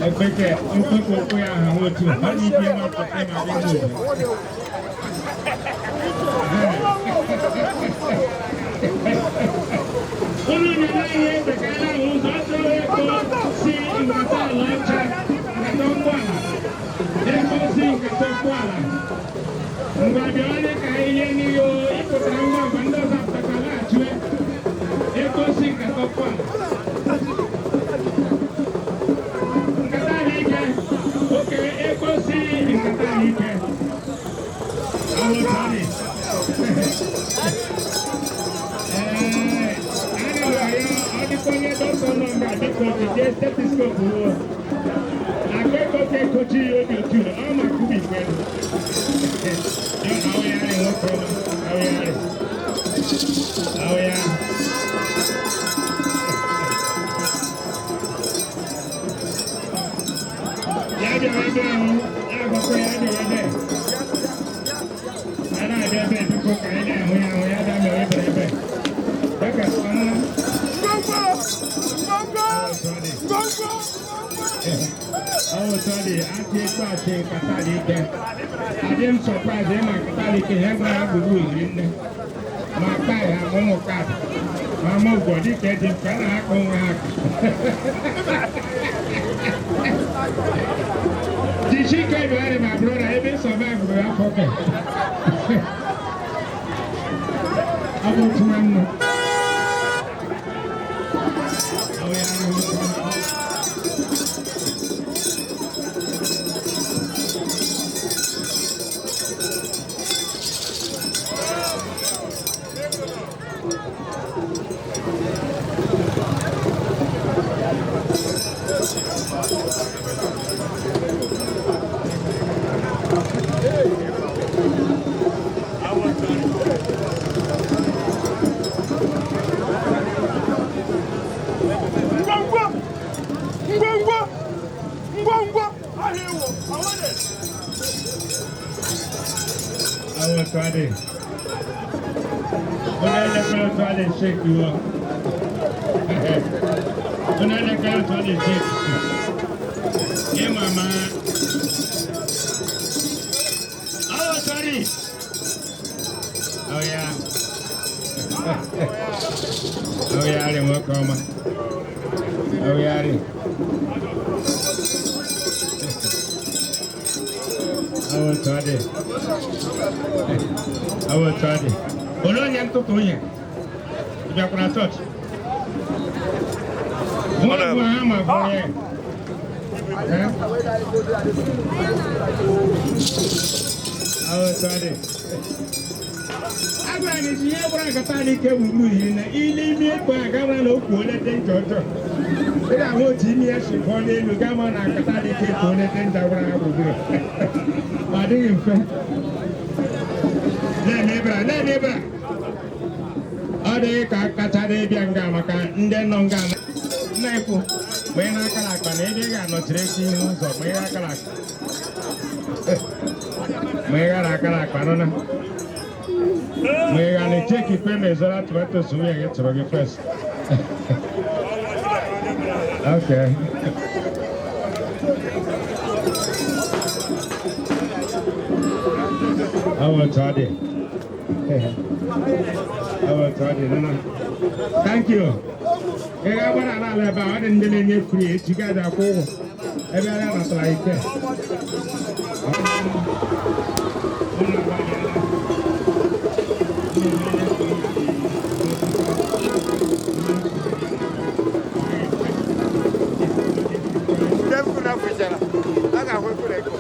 Ẹgbẹ́kẹ̀ ó pé kó pé àwọn otu wọ́n ní ibi ẹ̀ma kò pé màá bí wò. Unu nyere anyị egbe ka anyị na-ahụ ụzọ achọrọ ego si nkata ala ọcha nkata ụgbọala ego si nkata ụgbọala ngwa bịa onye ka anyị nye n'ihe o ịpụtara ngwa ngwa ndị ọzọ apụtakwa laghachiwe ego si nkata ụgbọala nkata ahụike oke ego si nkata ahụike awụtọrị. Ee, ana m arịọ ọ dịkwa onye dọkịta nọ nga dịka okike stetoskopu wo akẹ́kọ̀ọ́ kẹ́kọ̀ọ́ tí yóò di otu ọ ma kú mi pẹ̀lú. Àwọn ya rẹ̀ wọ́n kọ́ ọmọ, àwọn ya rẹ̀, àwọn ya. Ya bịa wee bịa ahụ, ya agwakwa ya bịa wee bịa. A na-abịa ebe biko ka anyị na-ahụ ya ahụ ya bịa mere ebere ebe. Dịka ọnụnụ. Àwọn tó dị àti ekpo àti nkata dị ike. Adị m sọpraịz ịma nkata dị ike ihe gbara gburugburu iri nne. Ma taa ya ma ụmụ kaadị. Ma ma ụgwọ dịka dị m ka a na-akọ nwa ha aka. Jisike bịara ma bụrụ na ebe sọvaịv bụ afọ ke. Ọ bụ otu nwanne. Ọ ya ahụ. Ngwongwo! Ngwongwo! Ngwongwo! Ahịa ewo! Awele! Àwọn otu adị. Onye elekere otu adị shake iwu. Onye elekere otu adị shake. Ịma ma. Àwọn otu adị. Oh ya. Oh ya dị nwoke ọma. Oh ya dị. Àwọn otu adị. Àwọn otu adị. Olee onye ntụtụ onye? Ị bịakwara chọọchị? Nwa bụ ha ma bụ onye. Eh? Àwọn otu adị. Agwara m isi ihe gbara nkata dị ike gburugburu yi na ile ime ekpo a gama na okwu ole dị njọ ọjọọ. Ị ga-ahụ otu imi ya si pụọ n'elu gama na nkata dị ike ka ole dị njọ gbara ha gburugburu. Ọ dịghị mfe. Na-eme ebere, na-eme ebere. Ọ dịghị ka kacha dị ịbịa nga maka ndị nọ nga nna ekwu ma ị na-akara akpa na ebe ị ga-anọchiri eke ihu ụzọ ma ị na-akara akpa ma ị ghara akara akpa nọ na ma ị ghara echeki ikpe ma ịzọra tomatos nwunye gị tụrụ gị fes. Okay. Ọ bụ otu ọ dị. Ọ bụ otu ọ dị, nọ na. Thank you. Ị ga-agbara ala ala ebe a, ọ dị ndị na-enye free echi gaghị akwụ ụgwọ. Ebe a natara ike. Unu agbalịala. Ndị mkpu na fụchara, a ga-ahụ ekwere eko.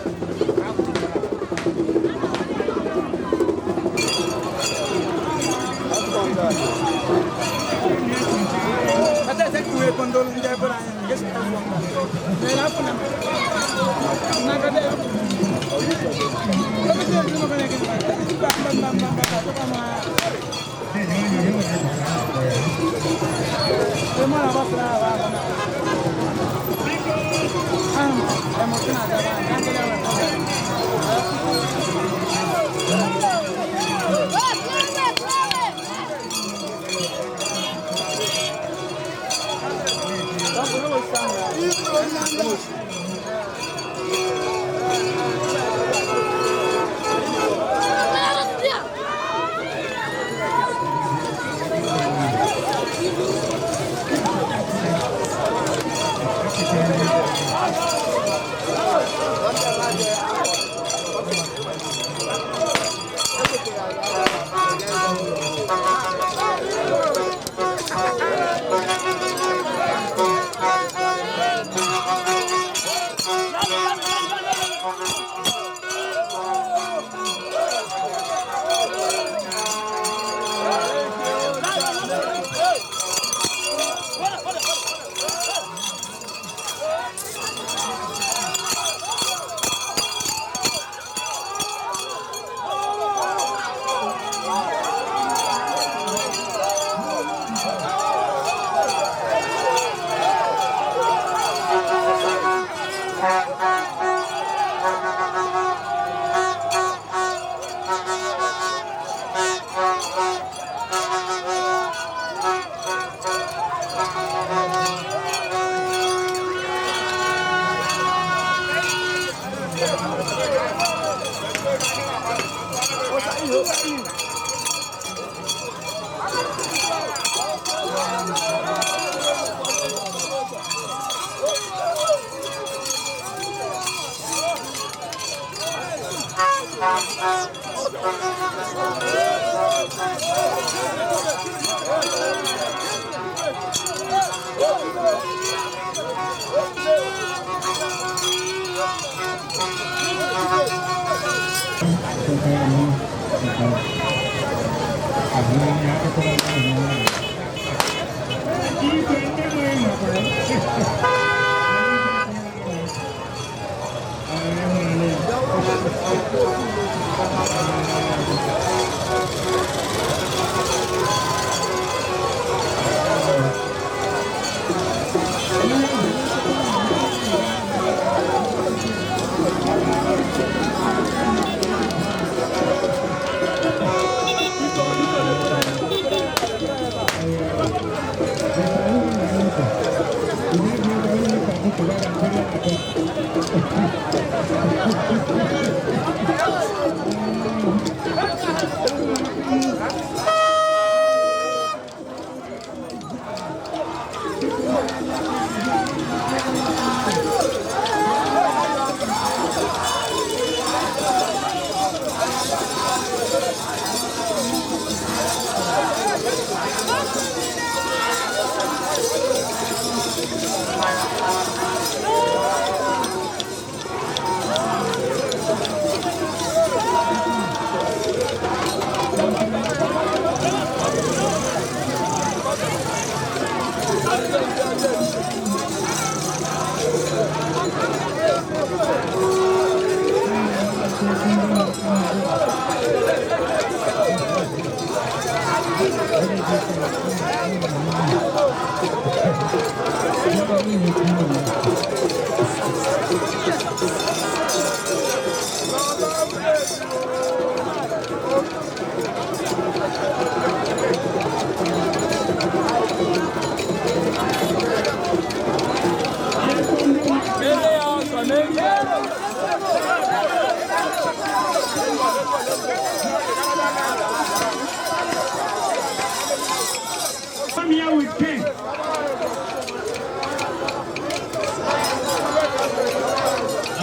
Come here with pen.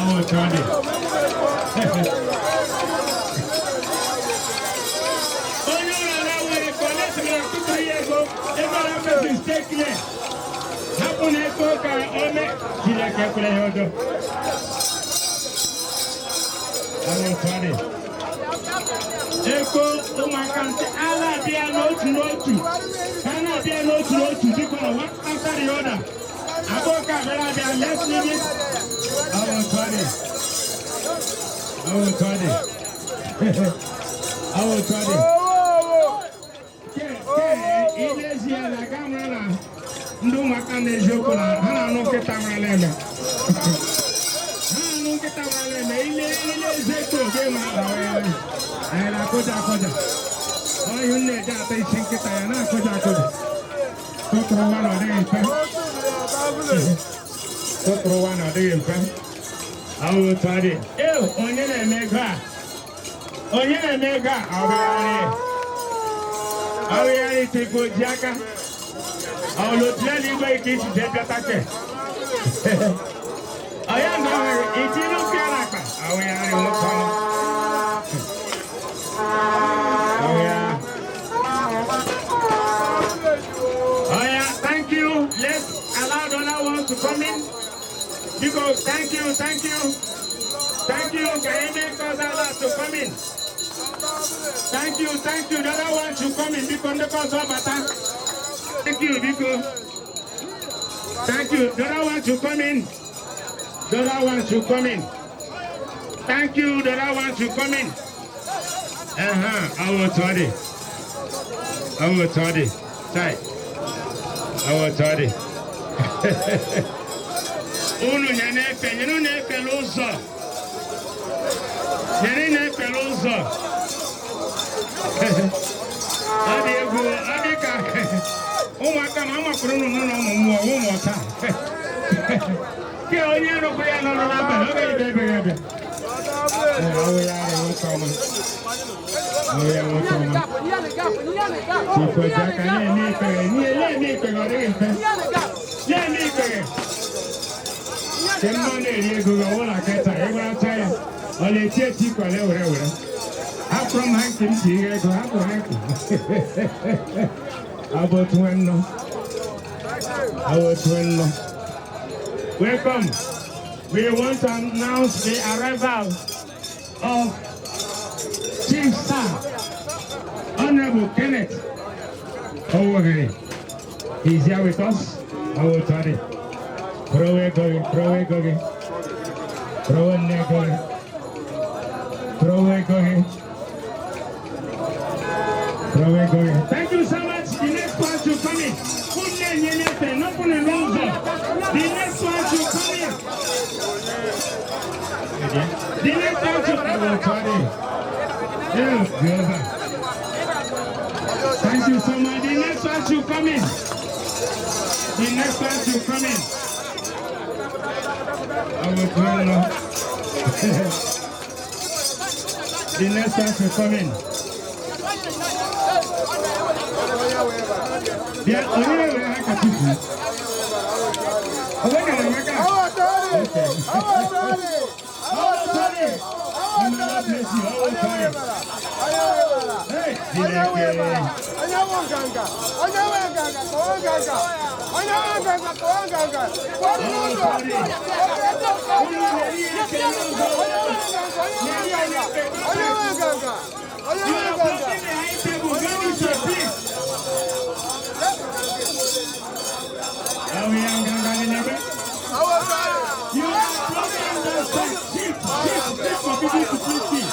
Oh, Tony. Onye ọrụ nwere ka ole sịrị tụtụrụ ya ego ebe ọ na-afesi stekle hapụ na ego ka o mee Chineke ekwere ya ọdọ. Oh, Tony. Ego ụmụaka ntị ala abịa n'otu n'otu ha na-abịa n'otu n'otu dịka one after the other. Abụọ ka bịara abịa, let's leave it. Oh, Tony. Oh, Tony. Oh, Tony. Ndị ụmụaka na-eziokwu na ha na-anụ nkịta marala eme. Ha na-anụ nkịta marala eme. Ile ile eze ekpo oge ma anyị na-akụja akụja. Ọhịa m na-eji ata isi nkịta ya na-akụja akụja. Tụtụrụ nwa na ọ dịghị mfe. Tụtụrụ nwa na ọ dịghị mfe. Ọ bụ otu ọ dị. Ee, onye na-eme ego a? Onye na-eme ego a? Ọ bụ ya. Ọ bụ ya ite ji aka. Ọ bụ otu ya na igwe ike isi jee bịata ke. Ọ ya na ọ hụrụ iti n'ụkwụ ya n'akpa. Ọ bụ ya rị nwoke ọma. Ọ bụ ya. Oh yeah, thank you. Let's allow the other ones to come in. Biko, thank you, thank you. Thank you. Can you make us allow to come in? Thank you, thank you. The other one should come in. Biko, ndị ọzọ bata. Thank you, Biko. Thank you. The other one should come in. The other one should come in. Thank you. The other one should come in. I will sorry. I will sorry. Sorry. I will sorry. Unu nye na-efe, nyere na-efele ụzọ. Nyere na-efele ụzọ. Ọ dị egwu, ọ dị ka ụmụaka ma amakwuru unu n'ụlọ ụmụ mmụọ, ụmụ ọta. Ke onye rụkwara ya nọrọ n'abalị, ọ ga-ebe ebe ebe. Ee, ọ wụ ya arịa nwoke ọma. Ọ wụ ya nwoke ọma. Chukwu ji aka na-eme ikpere, na-eme ikpere, ọ dịghị mfe. Na-eme ikpere. Ke mma na-eri ego gị ọwụla kịta, ịgbaracha ya, ọ na-eti eti kwale were were. Hapụrụ m hanky m si ihe ego, hapụ hanky. Abụ otu nwanne. Abụ otu nwanne. Welcome. We want to announce the arrival of Chief Sir Honorable Kenneth Owogere. He's here with us. Awotari. Throw going, throw going. Throw going. Throw going. Throw going. Thank you so much. The next one should come in. The next one should come in. The next one should come in. Yeah, thank you so much. The next one should come in. The next one should come in. I will call now. The next one should come in. Yeah, onye were handkerchief. Onye na-emeka? Okay. Oh, sorry. God bless you. Oh, sorry. Hey, Chineke. Oh, sorry. You are blocking the high table. Go this way, please. You are blocking the side. Shift, shift, shift for people to please see.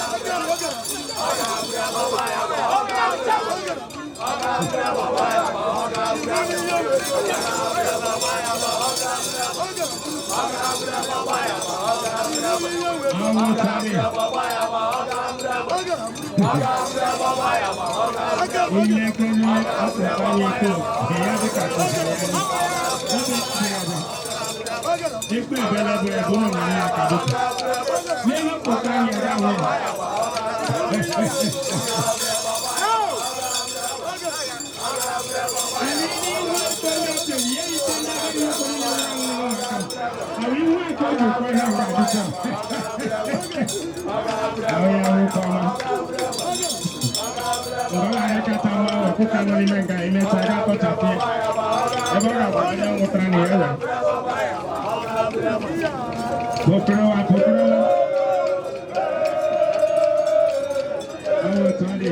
Ekpe ebele bụ ebe ụlọ na ya ka dịka. N'ebe pụta anyị ga ahụ. Ọkụkọ nọ n'ime nga emechaa ga-akọchapụ ya. Ebe ọ ga-abụ onye nwụtara na ya wee. Pokrowa, pokrowa. Oh, Tony.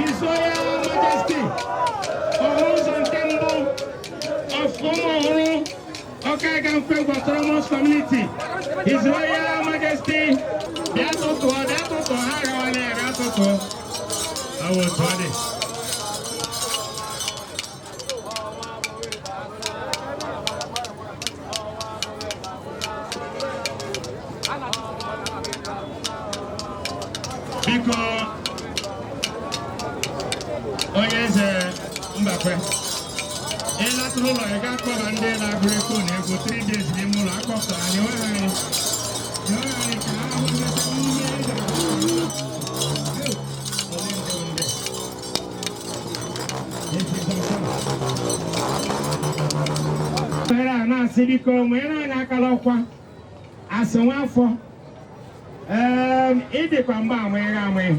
His Royal Majesty Ọhụrụ nke mbụ of Ụmụọhụrụ Ọkaga Nkwegwu Autonomous Community, His Royal Majesty, bịa tụtụọ, bịa tụtụọ, ha agawala ya, bịa tụtụọ. Ọ bụ otu ọ dị. Biko, onye eze Mbakwe, ị latụrụ ụlọ, ị ga-akpọba ndị na-agụrụ ekwo na egwu 3 days n'ime ụlọ akpọpụtara anyị nwe ha anyị nwe ha anyị ka ha hụ mmeta n'ime eze. Ole ndị bụ ndị? Ohere a na-asị, biko nwere anyị akara ọkwa asị nwa afọ. Ee, ịdịkwa mgbe amụghị amụghị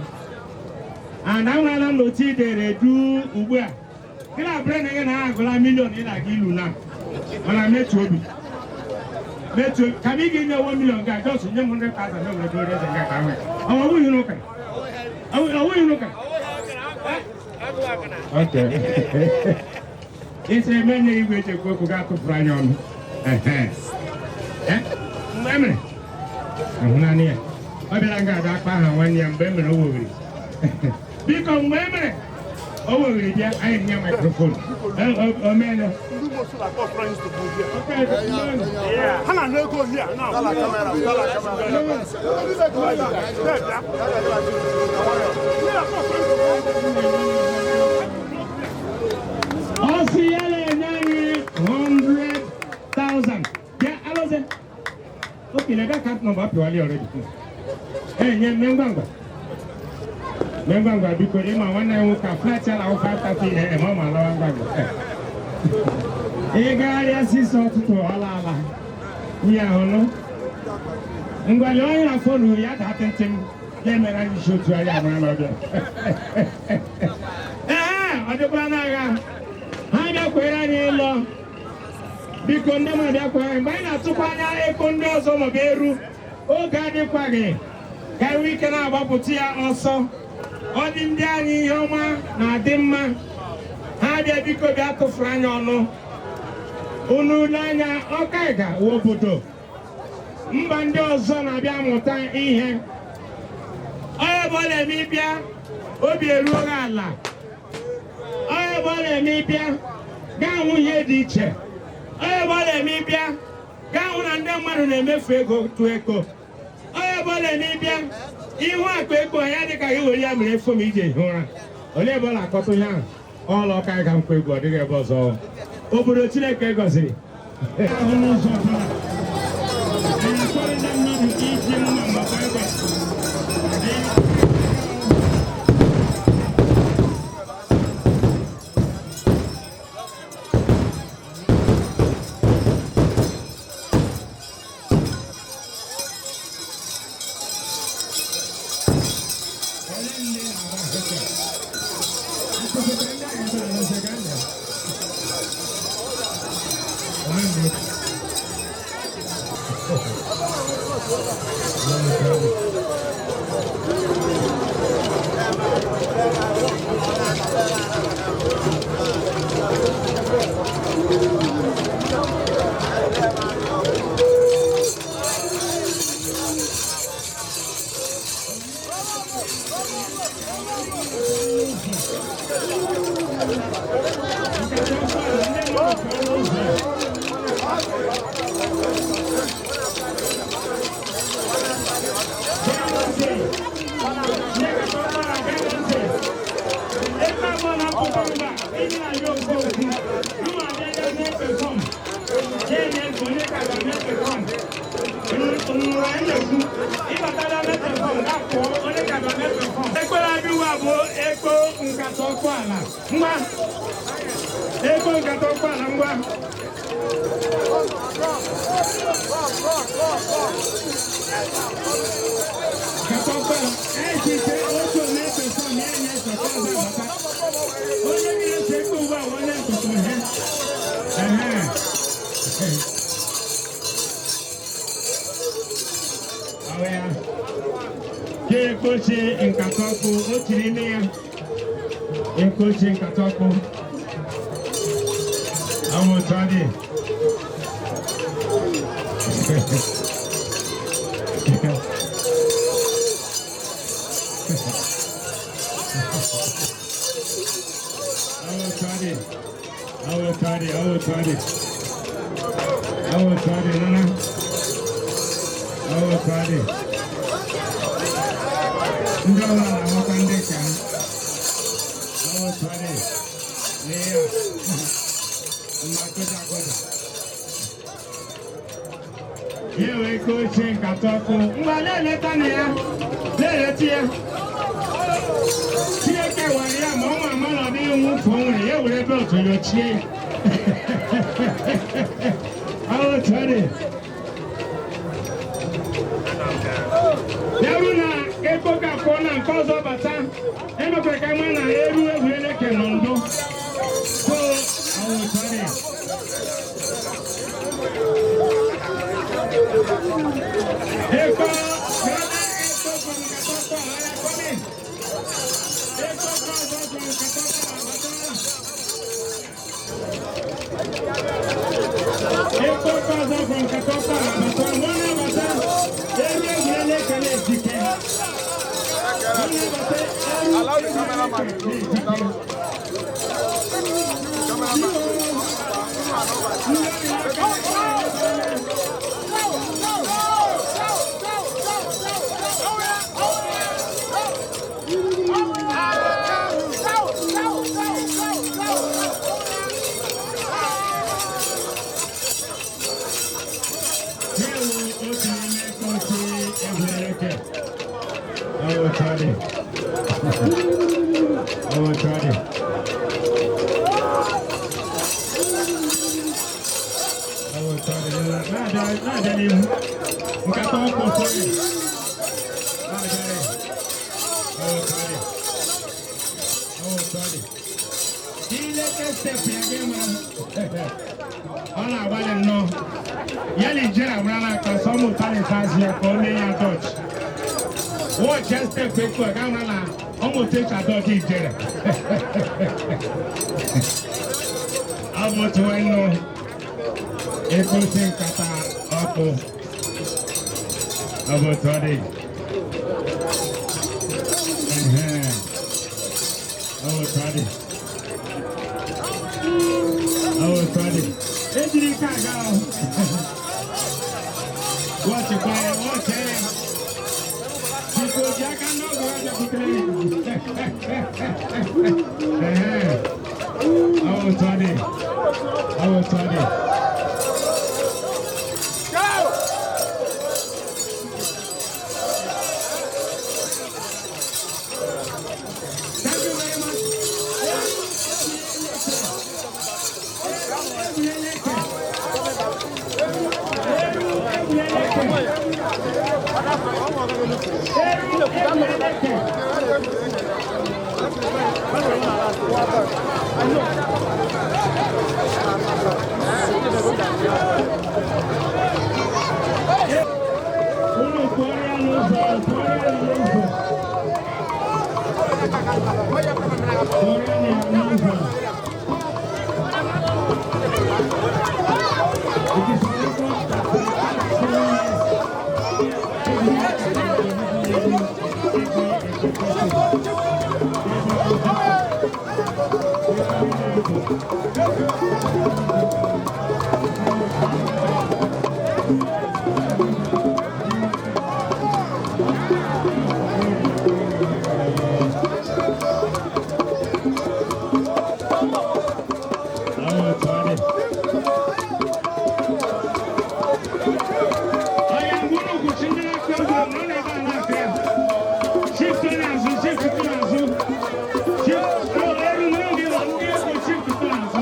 and anwụrụla m n'otu idere du ugbu a gị na abụrụ na gị na agụla million ị na-aga ilu na mana metu obi metu obi ka m ị ga-enye 1 million ga just nye m 100,000 na were dore eze nga ka nwee. Ọ bụghị n'ụka, ọ bụghị n'ụka. Okay. Isi eme nye igwe echekwa okwu ga-atụfuru anyị ọnụ. Ehe. Eh, mgbe e mere ahụnanya ya ọ bịara nga abịa akpa aha nwanne ya mgbe e mere o wewere. Biko, mgbe e mere o wewere, bịa anyị nye microphone o meela. Ndị Mosu na-akpọ friends to go here. Okay, Ha na-anụ ego here now. Dala camera, dala camera. Yeah, yeah. Ndị na-akpọ friends to go here. Ọ sị ya na-enye anyị 100,000. Bịa alụze. Okay, na account number apịwali already. Enye mee ngwa ngwa. Mee ngwa ngwa, biko, ịma nwanne ya nwoke a flight ya na 5:30 am, ọ ma alawa ngwa ngwa. Ị gagharịa sisi ọtụtụ ọla ala. Ihe ahụ nụ. Ngwa lee onye na phone ya daa tịntịm ya emere anyị isi otu anyị amara na ọbịa. Ee, ọ dịkwa n'agha. Ha bịakwere anyị ịlọ. Biko, ndị mmadụ bịakwere anyị mgbe anyị na-atụkwa anya ego ndị ọzọ maọbụ eru oge adịkwaghị ka enwe ike na-agbapụta ya ọsọ. Ọ dị ndị anyị ihe ọma na-adị mma. Ha bịa, biko, bịa tụfuru anya ọnụ. Unu ule anya Ọkaịga wụ obodo mba ndị ọzọ na-abịa amụta ihe. Onye ebe ọ na-eme ịbịa obi eruo gị ala. Onye ebe ọ na-eme ịbịa gaa hụ ihe dị iche. Onye ebe ọ na-eme ịbịa gaa hụ na ndị mmadụ na-emefu ego tụ ego. Onye ebe ọ na-eme ịbịa ihu akpa ego ya dị ka gị were ya mere efo ma iji ehi ụra. Olee ebe ọ na-akọta ihe ahụ? Ọla Ọkaịga nkwa egwu, ọ dịghị ebe ọzọ. Obodo Chineke gọziri ahụ n'ụzọ ọbụla. Anyị akpọrọ ndị mmadụ iji mma maka egbe. Ole ndị na-agba ahụike? Akụkọ ndị agha ebe a n'ụzọ gaa njem. Ole ndị? Nkata ụgbọala ndị mmadụ pụọ n'ụzọ. Gee ntị. Ndị nkata ụgbọala, gee ntị. Ebe abụọ na akwụkwọ mba, ịdị na-ayọ okwu okwu. Ụmụ abịa bịa na-eperform. Na-enye ntị, onye ka ga na-eperform. Nnụrụ anyị na-ekwu, ịbatara na-eperform, gaa pụọ, onye ka ga na-eperform. Ekpere abịa ugbu a bụ eko nkata ọkụ ala. Ngwa. Ego nkata ọkụ ala, ngwa. Nkata ọkụ ala. Echiche otu na-eperform ya enye nkata ọzọ abata. Onye ga-ese ego ugbu a bụ onye nkụtụ ihe. Ehe. Ahụ ya. Ka ekpochi nkata ọkụ o tiri ime ya. Eko ochie nkata ọkụ. Awụ otu ọ dị. Awụ otu ọ dị. Awụ otu ọ dị. Awụ otu ọ dị. Awụ otu ọ dị nana. Awụ otu ọ dị. Ndị ọbụla na-amakwa ndị nke ha. Awụ otu ọ dị. Lee ya. Mma akụja akụja. Ya wee ka ochie nkata ọkụ. Ngwa na-eleta na ya. Na-eleta ya. Chineke were ya ma ọ ma ama na ọ dịghị nwụfu o nwere ya were belt yochie ya. Awụ otu ọ dị. Ya bụrụ na ego ga-apụọ na nke ọzọ bata, emekwara ka ma na eru egwuregwu nọ ndo. So, awụ otu ọ dị. Eko, brother Eko from Katoko, are coming. Eko brother from Katoko, Abattoir. Eko brother from Katoko, Abattoir. One Abattoir. Eru egwuregwu na-ejike. One Abattoir. Allow the cameraman to go. Cameraman. Ewu otu n'ime kochi egwuregwu. Awụ otu ọ dị. Awụ otu ọ dị. Awụ otu ọ dị. Na-abịa na-abịa n'ihu. Nkata ọkụ sọrọ. Na-abịa. Awụ otu ọ dị. Awụ otu ọ dị. Ileke step ya gị mara. Ọ na-agbalị nnọọ. Ya na ijere amara aka sọ mụta na azụ ya ka o mee ya dodge. Watch ya step ekwu a ga na ọ mụta ịcha dodge ijere. Ọ bụ otu nwanne ekosi nkata ọkụ. Ọ bụ otu ọ dị. Ehe. Ọ bụ otu ọ dị. Ọ bụ otu ọ dị. Ejiri ike aga ahụ. Wọchịkwa ya, wọchị ya. Biko ji aka n'ọgụ ya bịakwutere ya. Ehe. Ọ bụ otu ọ dị. Ọ bụ otu ọ dị. Go! Thank you very much. Egwureleke. Eru egwureleke. Eru egwureleke. Unu kpọrọ ya n'ụzọ, kpọrọ ya n'ụzọ. Kpọrọ ya n'ụzọ. It is a record that for the past 7 years, Oh, Tony. Oya ngwuru kwụsị ndị na-akụ egwu nọ n'ebe a na-akụ ya. Shift n'azụ, shift n'azụ. Shift, oh, eru n'oge nọ ndị egwu shift n'azụ.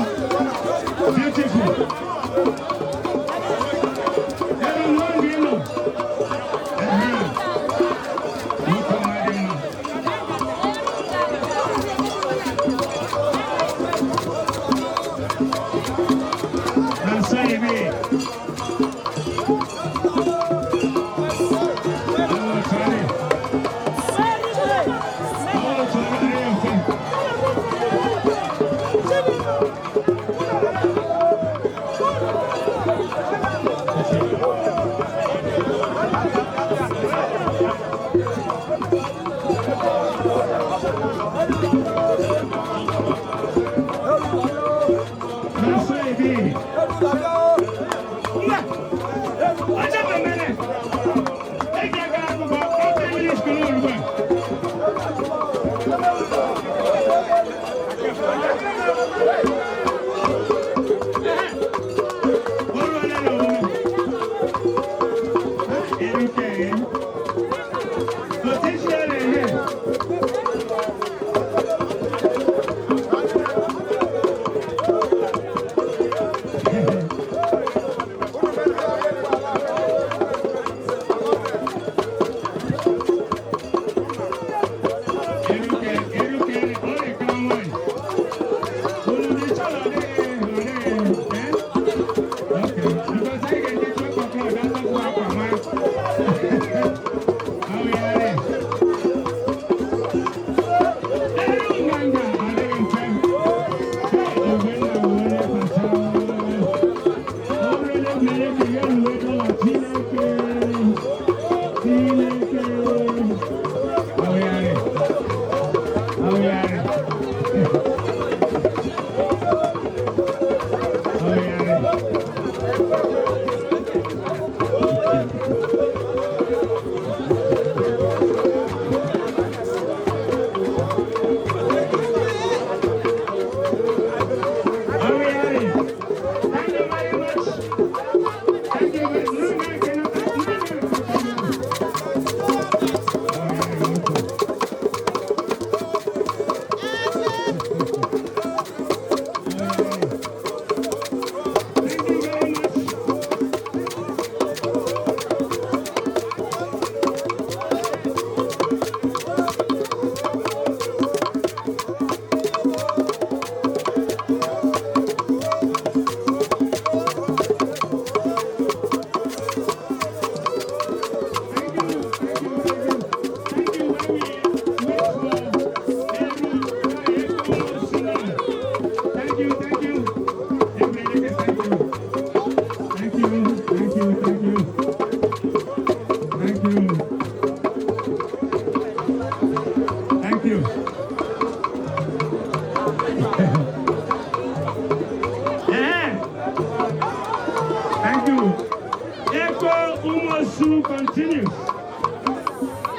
Continues.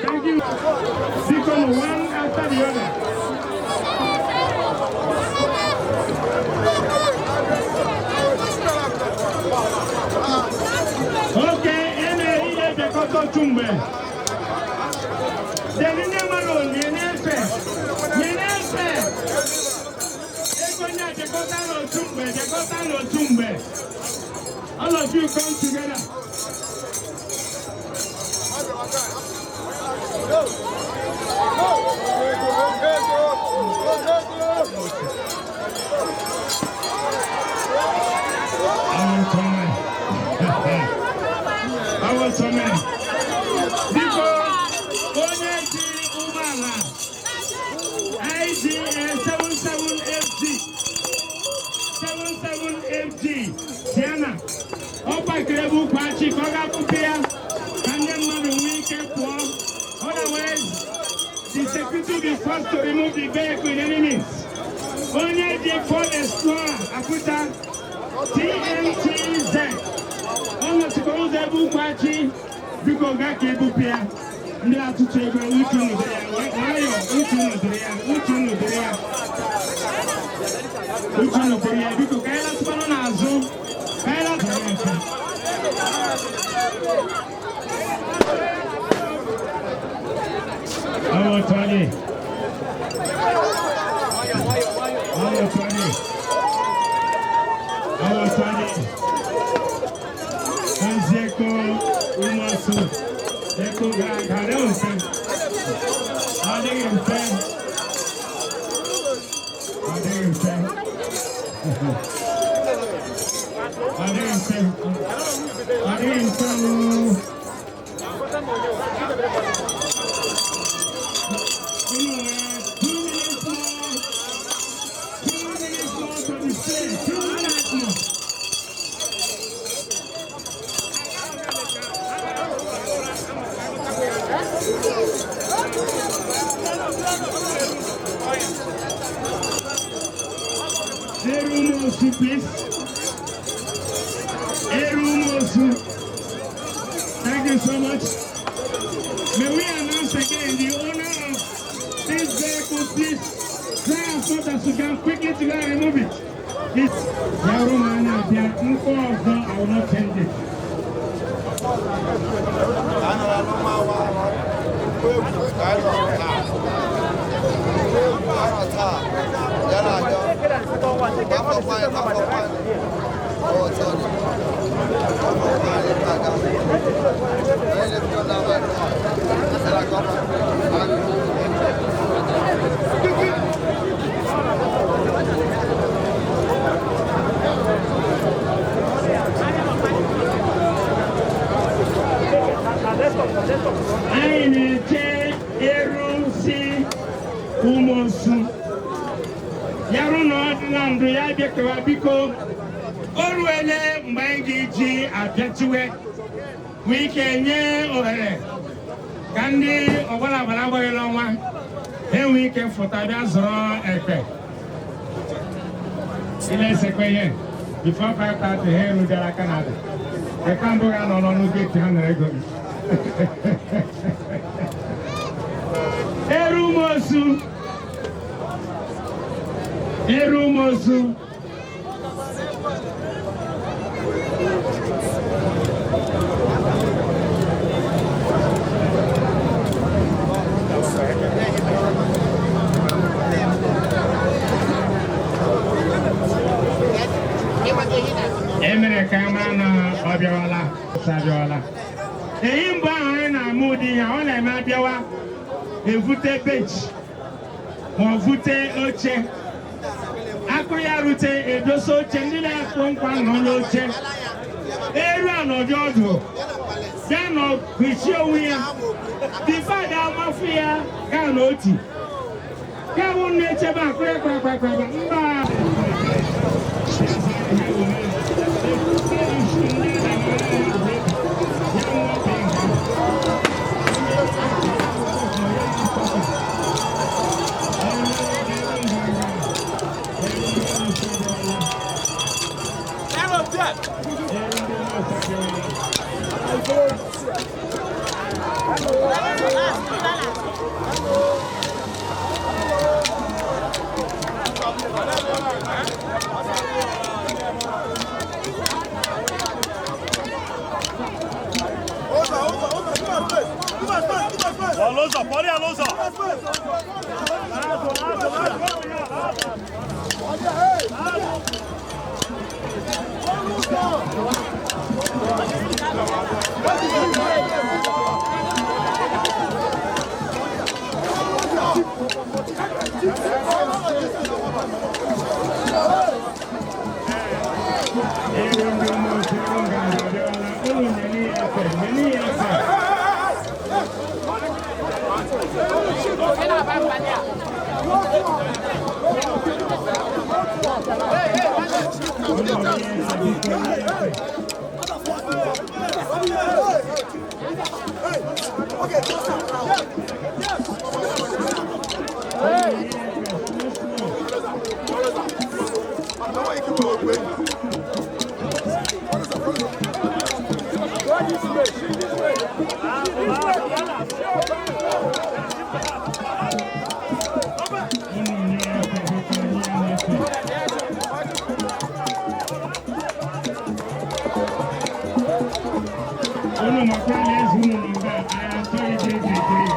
Thank you. Become one after the other. Okay, ene ile bekoto chumbe. Denine maro nyenefe. Nyenefe. Ego nya dekota no chumbe, dekota no chumbe. All of you come together. Biko, onye ji ụgbọala IGA 77FG 77FG Sienna, ọ pakịrị ebe ukwu achị ka ọ ga-akpụpe ya ka ndị mmadụ nwee ike pụọ. Otherwise, the security will be forced to remove the vehicle in any means. Onye ji Ford Explorer Abuja TMTZ ọ nọchikwara ụzọ ebe ukwu achị, biko gaa ka ebupụ ya. Ndị atụtụ ego uche unu dịrị ya, nwayọọ, uche unu dịrị ya, uche unu dịrị ya, uche unu dịrị ya, biko ka anyị latụkwanụ n'azụ, ka anyị latụkwanụ. Awo Tony. Awo Tony. Awo Tony. Nzeko Umasu. Eko ga-agara mfe. Adịghị mfe. Adịghị mfe. Adịghị mfe. Adịghị mfe ooo. Unu nwere 2 minutes more. 2 minutes more to display. 2 minutes more. Erumosu, please. Erumosu. Thank you so much. May we announce again the owner of this vehicle, please. Try transport that should come quickly to go and remove it. It's Yarumana Bia, I will not change it. Anyị na-eche eru si ụmụosu yarụ na ọ dị na ndụ ya bịakewa biko o ruele mgbe anyị ga-eji abịachiwe nwee ike nye ohere ka ndị ọgbara agbara agbaghị n'ọnwa ha enwee ike fụta bịa zụrụ ekpe ile esekwe ihe before 5:30 ha erubịara aka na adị ekpe mbụ ga-anọ n'ọnụ gate ha nara ego gị. Erumosu, Erumosu. Emere ka ama na ọ bịawala, ọ bịawala. Ehi mbụ ahụ anyị na-ama ụdị ihe ọ na-eme abịawa evute bench ma ọ vute oche akụ ya rute edosa oche ndị na-akpọ nkwa nọ n'oche eru anọdụ ọdụ bịa nọ kpuchie onwe ya bifada amafu ya gaa n'oti ya bụ na-echebe akụ ya kpakpakpakpa mba. Alonso, pode Alonso. Unu makwala eze unu nọ nga anyị achọghị ije ije ekiri.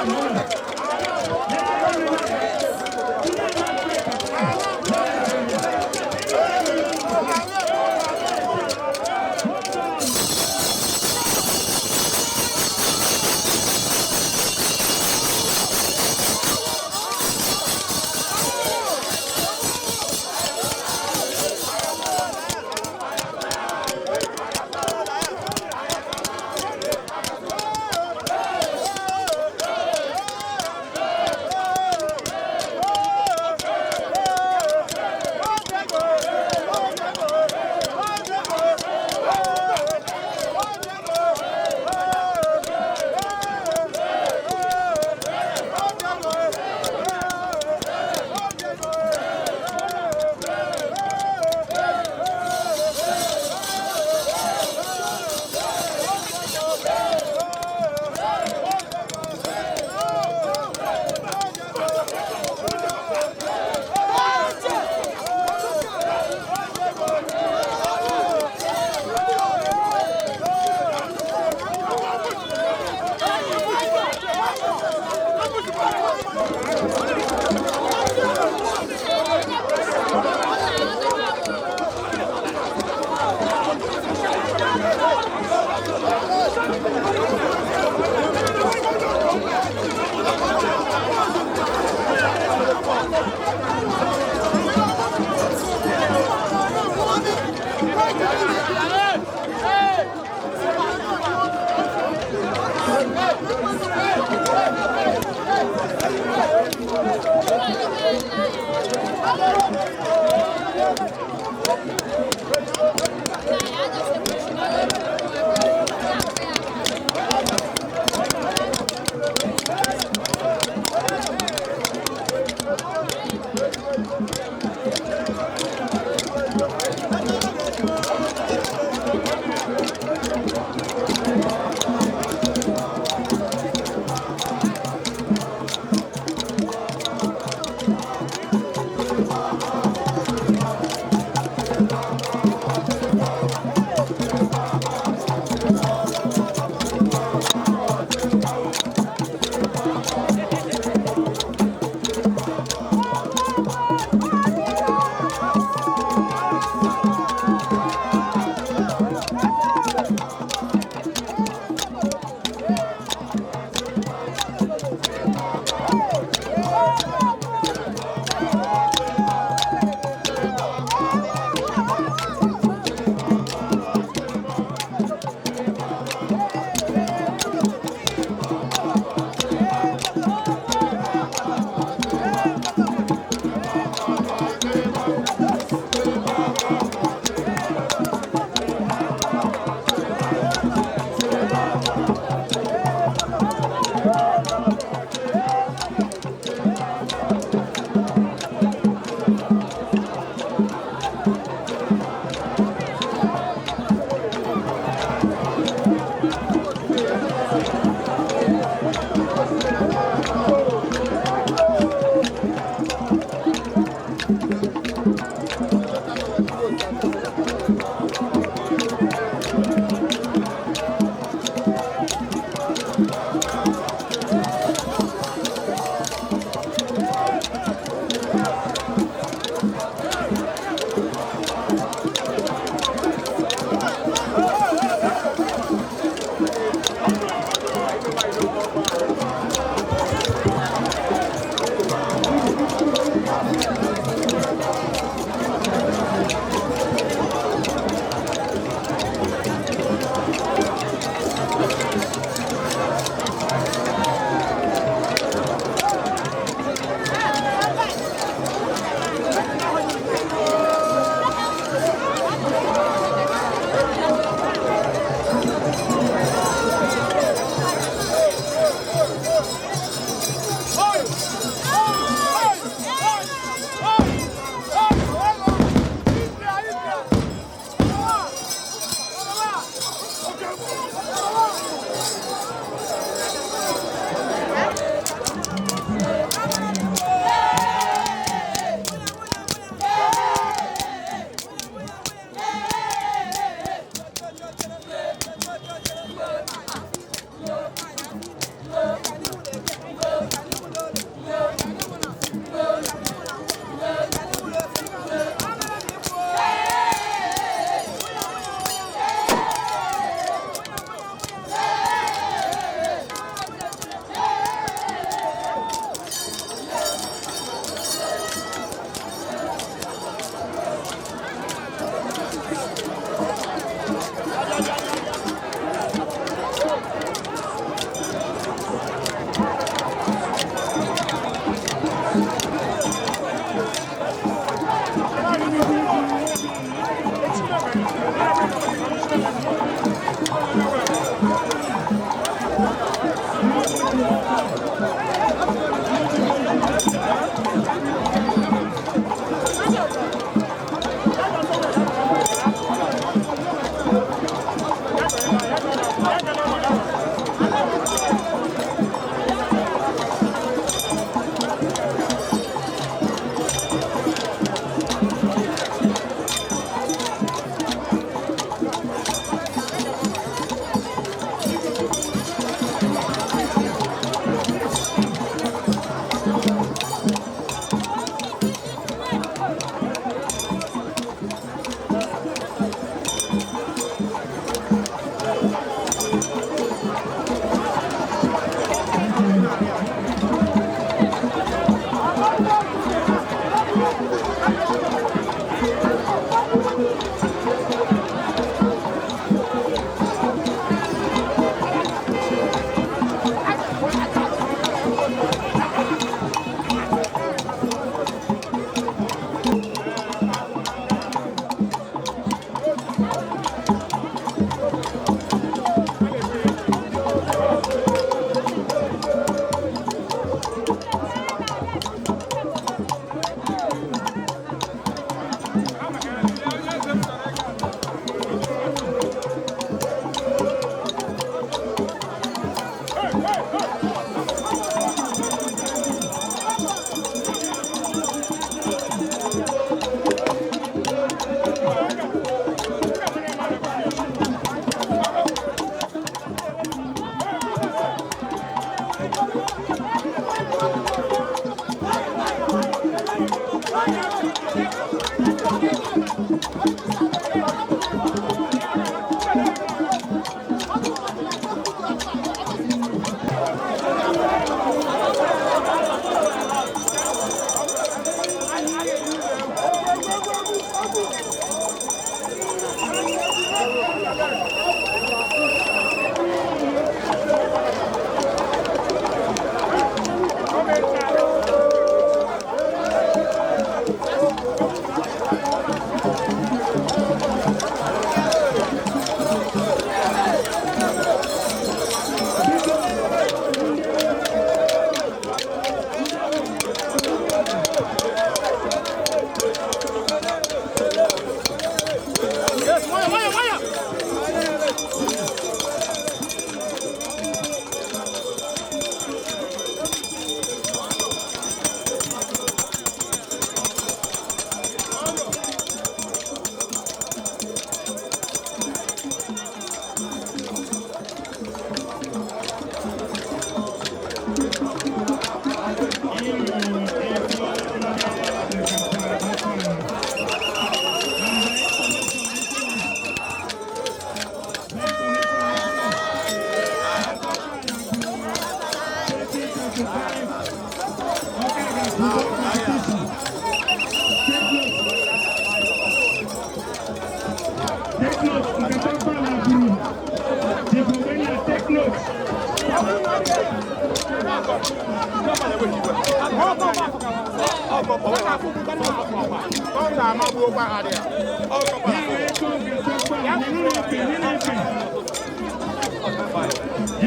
Thank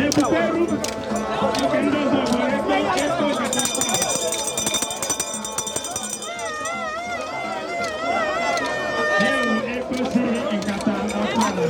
Ebuteru nke ndị ọzọ bụ eko nkata mkpala. Ewu ekwesịghị nkata ọkpala.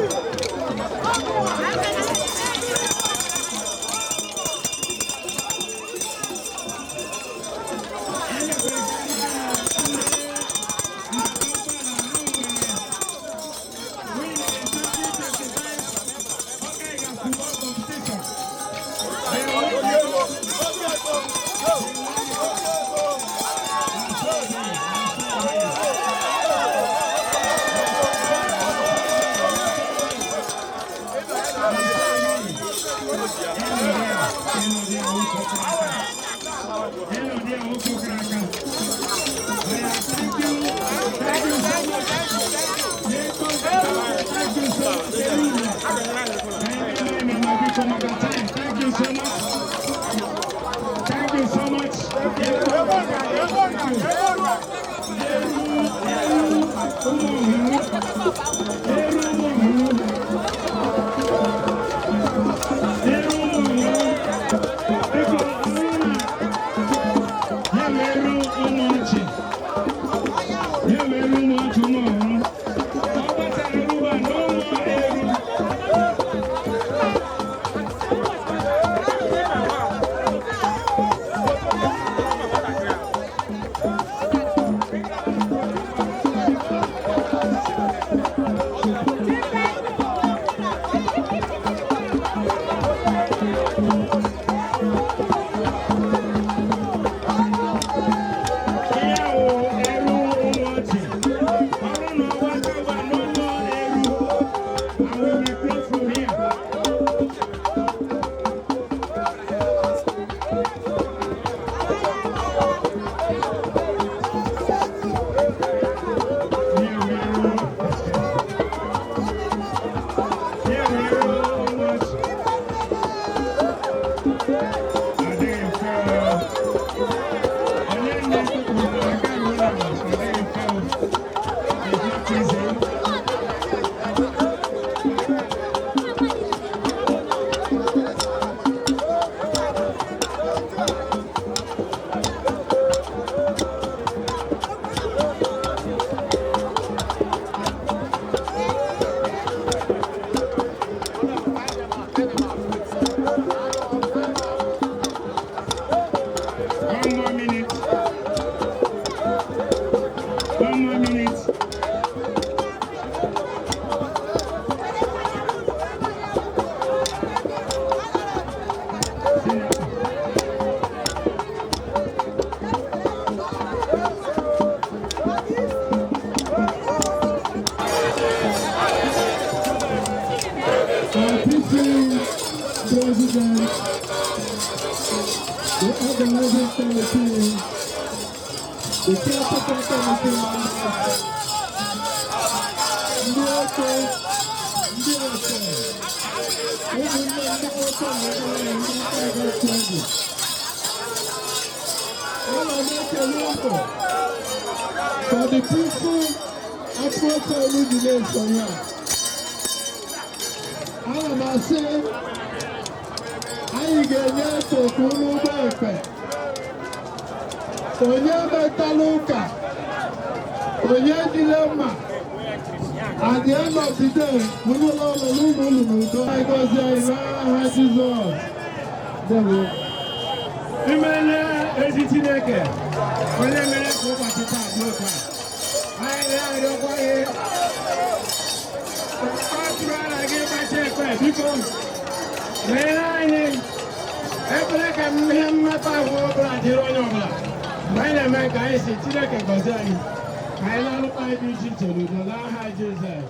Thank you so much. Thank you so much. One more minute. One more minute. Our teaching president, the organizing committee, the caretaker committee members, ndị oche, ndị oche, ụmụnne ndị nwoke na ụmụnne ndị nta ga-eche ndụ. Ana m ekele unu for the peaceful approach unu ji na-esonye a. Ana m asị anyị ga-enye efe ka unu ụgbọ efe. Onye metala ụka, onye ejile mma. At the end of the day, unu ụlọ ụlọ n'ụlọ unu n'udo. Anyị gọzie anyị n'aha Jizọs. Ndewo. Imele ezi Chineke, onye mere ka ụbọchị taa dị otu a. Anyị na-arịọkwa gị, ọ tụrụ ala gị gbachi ekpe, biko, meere anyị ekpere ka ihe mmekpa ahụ ọbụla dịrị onye ọbụla. Mgbe anyị na-eme ka anyị si Chineke gọzie anyị, ka anyị na-alụkwa anyị dị iche iche n'udo n'aha Jizọs.